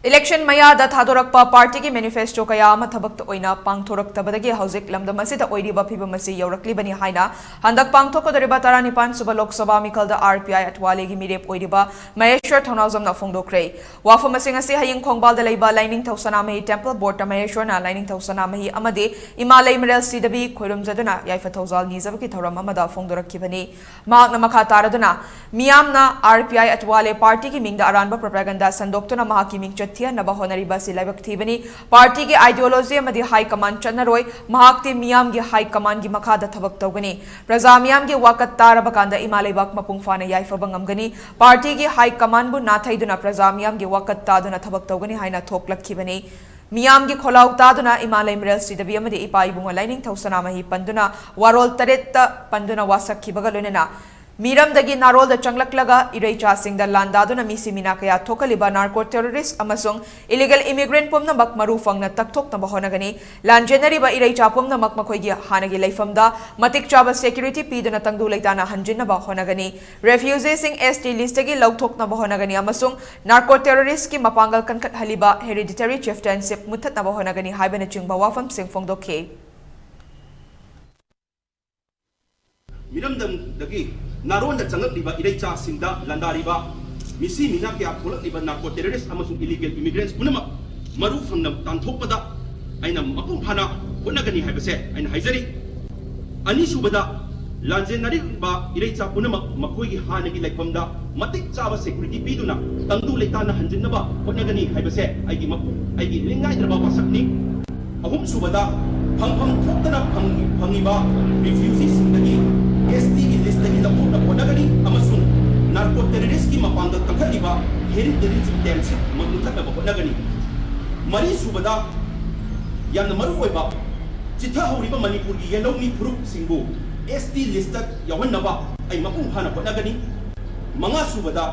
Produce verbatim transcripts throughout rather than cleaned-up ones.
Election ꯃꯌꯥꯗ ꯊꯥꯗꯣꯔꯛꯄ party ꯒꯤ manifesto ꯀꯌꯥ ꯑꯃ ꯊꯕꯛꯇ ꯑꯣꯏꯅ ꯄꯥꯡꯊꯣꯔꯛꯇꯕꯗꯒꯤ ꯍꯧꯖꯤꯛ ꯂꯝꯗꯝ ꯑꯁꯤꯗ ꯑꯣꯏꯔꯤꯕ ꯐꯤꯕꯝ ꯑꯁꯤ ꯌꯧꯔꯛꯂꯤꯕꯅꯤ ꯍꯥꯏꯅ ꯍꯟꯗꯛ ꯄꯥꯡꯊꯣꯛꯀꯗꯧꯔꯤꯕ ꯇꯔꯥꯅꯤꯄꯥꯟ ꯁꯨꯕ Lok Sabha ꯃꯤꯈꯜꯗ R P I ꯑꯊꯋꯥꯂꯦꯒꯤ ꯃꯤꯔꯦꯞ ꯑꯣꯏꯔꯤꯕ ꯃꯍꯦꯁ꯭ꯋꯔ ꯊꯧꯅꯥꯎꯖꯝꯅ ꯐꯣꯡꯗꯣꯛꯈ꯭ꯔꯦ꯫ ꯋꯥꯐꯝ ꯑꯁꯤꯡ ꯑꯁꯤ ꯍꯌꯤꯡ ꯈꯣꯡꯕꯥꯜꯗ ꯂꯩꯕ ꯂꯥꯏꯅꯤꯡꯊꯧ ꯁꯅꯥꯃꯍꯤ temple board ꯇ ꯃꯍꯦꯁ꯭ꯋꯔꯅ ꯂꯥꯏꯅꯤꯡꯊꯧ ꯁꯅꯥꯃꯍꯤ ꯑꯃꯗꯤ ꯏꯃꯥ ꯂꯩꯃꯔꯦꯜ ꯁꯤꯗꯕꯤ ꯈꯣꯏꯔꯨꯝꯖꯗꯨꯅ ꯌꯥꯏꯐ ꯊꯧꯖꯥꯜ ꯅꯤꯖꯕꯒꯤ ꯊꯧꯔꯝ ꯑꯃꯗ ꯐꯣꯡꯗꯣꯔꯛꯈꯤꯕꯅꯤ꯫ ꯃꯍꯥꯛꯅ ꯃꯈꯥ ꯇꯥꯔꯗꯨꯅ, ꯃꯤꯌꯥꯝꯅ R P I ꯑꯊꯋꯥꯂꯦ party ꯒꯤ ꯃꯤꯡꯗ ꯑꯔꯥꯟꯕ propaganda ꯁꯟꯗꯣꯛꯇꯨꯅ ꯃꯍꯥꯛꯀꯤ ꯃꯤꯡꯆꯠ ꯊꯤꯍꯟꯅꯕ ꯍꯣꯠꯅꯔꯤꯕ ꯑꯁꯤ ꯂꯥꯏꯕꯛ ꯊꯤꯕꯅꯤ꯫ Party ꯒꯤ ideology ꯑꯃꯗꯤ high command ꯆꯠꯅꯔꯣꯏ꯫ ꯃꯍꯥꯛꯇꯤ ꯃꯤꯌꯥꯝꯒꯤ high command ꯒꯤ ꯃꯈꯥꯗ ꯊꯕꯛ ꯇꯧꯒꯅꯤ꯫ ꯄ꯭ꯔꯖꯥ ꯃꯤꯌꯥꯝꯒꯤ ꯋꯥꯀꯠ ꯇꯥꯔꯕ ꯀꯥꯟꯗ ꯏꯃꯥ ꯂꯩꯕꯥꯛ ꯃꯄꯨꯡ ꯐꯥꯅ ꯌꯥꯏꯐꯕ ꯉꯝꯒꯅꯤ꯫ Party ꯒꯤ high command ꯕꯨ ꯅꯥꯊꯩꯗꯨꯅ ꯄ꯭ꯔꯖꯥ ꯃꯤꯌꯥꯝꯒꯤ ꯋꯥꯀꯠ ꯇꯥꯗꯨꯅ ꯊꯕꯛ ꯇꯧꯒꯅꯤ ꯍꯥꯏꯅ ꯊꯣꯛꯂꯛꯈꯤꯕꯅꯤ꯫ ꯃꯤꯌꯥꯝꯒꯤ ꯈꯣꯜꯂꯥꯎ ꯇꯥꯗꯨꯅ ꯏꯃꯥ ꯂꯩꯃꯔꯦꯜ ꯁꯤꯗꯕꯤ ꯑꯃꯗꯤ ꯏꯄꯥ ꯏꯕꯨꯡꯉꯣ ꯂꯥꯏꯅꯤꯡꯊꯧ ꯁꯅꯥꯃꯍꯤ ꯄꯟꯗꯨꯅ ꯋꯥꯔꯣꯜ ꯇꯔꯦꯠꯇ ꯄꯟꯗꯨꯅ ꯋꯥꯁꯛꯈꯤꯕꯒ ꯂꯣꯏꯅꯅ ꯃꯤꯔꯝꯗꯒꯤ ꯅꯥꯔꯣꯜꯗ ꯆꯪꯂꯛꯂꯒ ꯏꯔꯩꯆꯥꯁꯤꯡꯗ ꯂꯥꯟꯗꯥꯗꯨꯅ ꯃꯤꯁꯤ ꯃꯤꯅꯥ ꯀꯌꯥ ꯊꯣꯛꯍꯜꯂꯤꯕ narco terrorist ꯑꯃꯁꯨꯡ illegal immigrant ꯄꯨꯝꯅꯃꯛ ꯃꯔꯨ ꯐꯪꯅ ꯇꯛꯊꯣꯛꯅꯕ ꯍꯣꯠꯅꯒꯅꯤ꯫ ꯂꯥꯟꯖꯦꯟꯅꯔꯤꯕ ꯏꯔꯩꯆꯥ ꯄꯨꯝꯅꯃꯛ ꯃꯈꯣꯏꯒꯤ ꯍꯥꯟꯅꯒꯤ ꯂꯩꯐꯝꯗ ꯃꯇꯤꯛ ꯆꯥꯕ security ꯄꯤꯗꯨꯅ ꯇꯪꯗꯨ ꯂꯩꯇꯥꯅ ꯍꯟꯖꯤꯟꯅꯕ ꯍꯣꯠꯅꯒꯅꯤ꯫ Refugee ꯁꯤꯡ S T list ꯇꯒꯤ ꯂꯧꯊꯣꯛꯅꯕ ꯍꯣꯠꯅꯒꯅꯤ ꯑꯃꯁꯨꯡ narco terrorist ꯀꯤ ꯃꯄꯥꯡꯒꯜ ꯀꯟꯈꯠꯍꯜꯂꯤꯕ hereditary chieftainship ꯃꯨꯠꯊꯠꯅꯕ ꯍꯣꯠꯅꯒꯅꯤ ꯍꯥꯏꯕꯅꯆꯤꯡꯕ ꯋꯥꯐꯝꯁꯤꯡ ꯐꯣꯡꯗꯣꯛꯈꯤ꯫ ꯃꯤꯔꯝꯗꯝꯗꯒꯤ ꯅꯥꯔꯣꯟꯗ ꯆꯪꯂꯛꯂꯤꯕ ꯏꯔꯩꯆꯥꯁꯤꯡꯗ ꯂꯥꯟꯗꯥꯔꯤꯕ ꯃꯤꯁꯤ ꯃꯤꯅꯥ ꯀꯌꯥ ꯊꯣꯛꯂꯛꯂꯤꯕ narco terrorist ꯑꯃꯁꯨꯡ illegal immigrants ꯄꯨꯝꯅꯃꯛ ꯃꯔꯨ ꯐꯪꯅ ꯇꯥꯟꯊꯣꯛꯄꯗ ꯑꯩꯅ ꯃꯄꯨꯡ ꯐꯥꯅ ꯍꯣꯠꯅꯒꯅꯤ ꯍꯥꯏꯕꯁꯦ ꯑꯩꯅ ꯍꯥꯏꯖꯔꯤ꯫ ꯑꯅꯤꯁꯨꯕꯗ, ꯂꯥꯟꯖꯦꯟꯅꯔꯤꯕ ꯏꯔꯩꯆꯥ ꯄꯨꯝꯅꯃꯛ ꯃꯈꯣꯏꯒꯤ ꯍꯥꯟꯅꯒꯤ ꯂꯩꯐꯝꯗ ꯃꯇꯤꯛ ꯆꯥꯕ security ꯄꯤꯗꯨꯅ ꯇꯪꯗꯨ ꯂꯩꯇꯥꯅ ꯍꯟꯖꯤꯟꯅꯕ ꯍꯣꯠꯅꯒꯅꯤ ꯍꯥꯏꯕꯁꯦ ꯑꯩꯒꯤ ꯃꯄꯨ-, ꯑꯩꯒꯤ ꯂꯦꯡꯉꯥꯏꯗ꯭ꯔꯕ ꯋꯥꯁꯛꯅꯤ꯫ ꯑꯍꯨꯝꯁꯨꯕꯗ, ꯐꯪꯐꯝ ꯊꯣꯛꯇꯅ ꯐꯪ-, ꯐꯪꯉꯤꯕ refugee ꯁꯤꯡꯗꯒꯤ S T ꯒꯤ list ꯇꯒꯤ ꯂꯧꯊꯣꯛꯅꯕ ꯍꯣꯠꯅꯒꯅꯤ ꯑꯃꯁꯨꯡ narco terrorist ꯀꯤ ꯃꯄꯥꯡꯒꯜ ꯀꯟꯈꯠꯂꯤꯕ hereditary chieftainship ꯃꯨꯠꯊꯠꯅꯕ ꯍꯣꯠꯅꯒꯅꯤ꯫ ꯃꯔꯤꯁꯨꯕꯗ, ꯌꯥꯝꯅ ꯃꯔꯨꯑꯣꯏꯕ, ꯆꯤꯊꯍꯧꯔꯤꯕ ꯃꯅꯤꯄꯨꯔꯒꯤ ꯌꯦꯜꯍꯧꯃꯤ ꯐꯨꯔꯨꯞꯁꯤꯡꯕꯨ S T list ꯇ ꯌꯥꯎꯍꯟꯅꯕ ꯑꯩ ꯃꯄꯨꯡ ꯐꯥꯅ ꯍꯣꯠꯅꯒꯅꯤ꯫ ꯃꯉꯥꯁꯨꯕꯗ,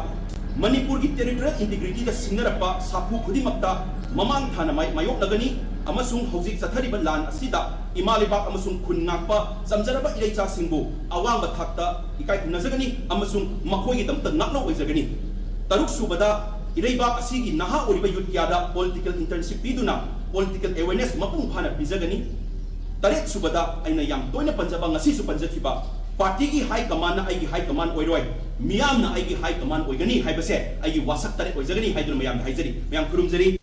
ꯃꯅꯤꯄꯨꯔꯒꯤ territorial integrity ꯗ ꯁꯤꯡꯅꯔꯛꯄ ꯁꯥꯐꯨ ꯈꯨꯗꯤꯡꯃꯛꯇ ꯃꯃꯥꯡ ꯊꯥꯅ ꯃꯥꯏ-, ꯃꯥꯌꯣꯛꯅꯒꯅꯤ ꯑꯃꯁꯨꯡ ꯍꯧꯖꯤꯛ ꯆꯠꯊꯔꯤꯕ ꯂꯥꯟ ꯑꯁꯤꯗ ꯏꯃꯥ ꯂꯩꯕꯥꯛ ꯑꯃꯁꯨꯡ ꯈꯨꯟ ꯉꯥꯛꯄ ꯆꯝꯖꯔꯕ ꯏꯔꯩꯆꯥꯁꯤꯡꯕꯨ ꯑꯋꯥꯡꯕ ꯊꯥꯛꯇ ꯏꯀꯥꯏ ꯈꯨꯝꯅꯖꯒꯅꯤ ꯑꯃꯁꯨꯡ ꯃꯈꯣꯏꯒꯤꯗꯃꯛꯇ ꯉꯥꯛꯂꯧ ꯑꯣꯏꯖꯒꯅꯤ꯫ ꯇꯔꯨꯛꯁꯨꯕꯗ, ꯏꯔꯩꯕꯥꯛ ꯑꯁꯤꯒꯤ ꯅꯍꯥ ꯑꯣꯏꯔꯤꯕ ꯌꯨꯠ ꯀꯌꯥꯗ ꯄꯣꯂꯤꯇꯤꯀꯦꯜ ꯏꯟꯇꯔꯟꯁꯤꯞ ꯄꯤꯗꯨꯅ ꯄꯣꯂꯤꯇꯤꯀꯦꯜ ꯑꯦꯋꯦꯔꯅꯦꯁ ꯃꯄꯨꯡ ꯐꯥꯅ ꯄꯤꯖꯒꯅꯤ꯫ ꯇꯔꯦꯠ ꯁꯨꯕꯗ ꯑꯩꯅ ꯌꯥꯝ ꯇꯣꯏꯅ ꯄꯟꯖꯕ, ꯉꯁꯤꯁꯨ ꯄꯟꯖꯈꯤꯕ, ꯄꯥꯔꯇꯤꯒꯤ ꯍꯥꯏ ꯀꯃꯥꯟꯅ ꯑꯩꯒꯤ ꯍꯥꯏ ꯀꯃꯥꯟ ꯑꯣꯏꯔꯣꯏ, ꯃꯤꯌꯥꯝꯅ ꯑꯩꯒꯤ ꯍꯥꯏ ꯀꯃꯥꯟ ꯑꯣꯏꯒꯅꯤ ꯍꯥꯏꯕꯁꯦ ꯑꯩꯒꯤ ꯋꯥꯁꯛ ꯇꯔꯦꯠ ꯑꯣꯏꯖꯒꯅꯤ ꯍꯥꯏꯗꯨꯅ ꯃꯌꯥꯝꯗ ꯍꯥꯏꯖꯔꯤ꯫ ꯃꯌꯥꯝ ꯈꯨꯔꯨꯝꯖꯔꯤ꯫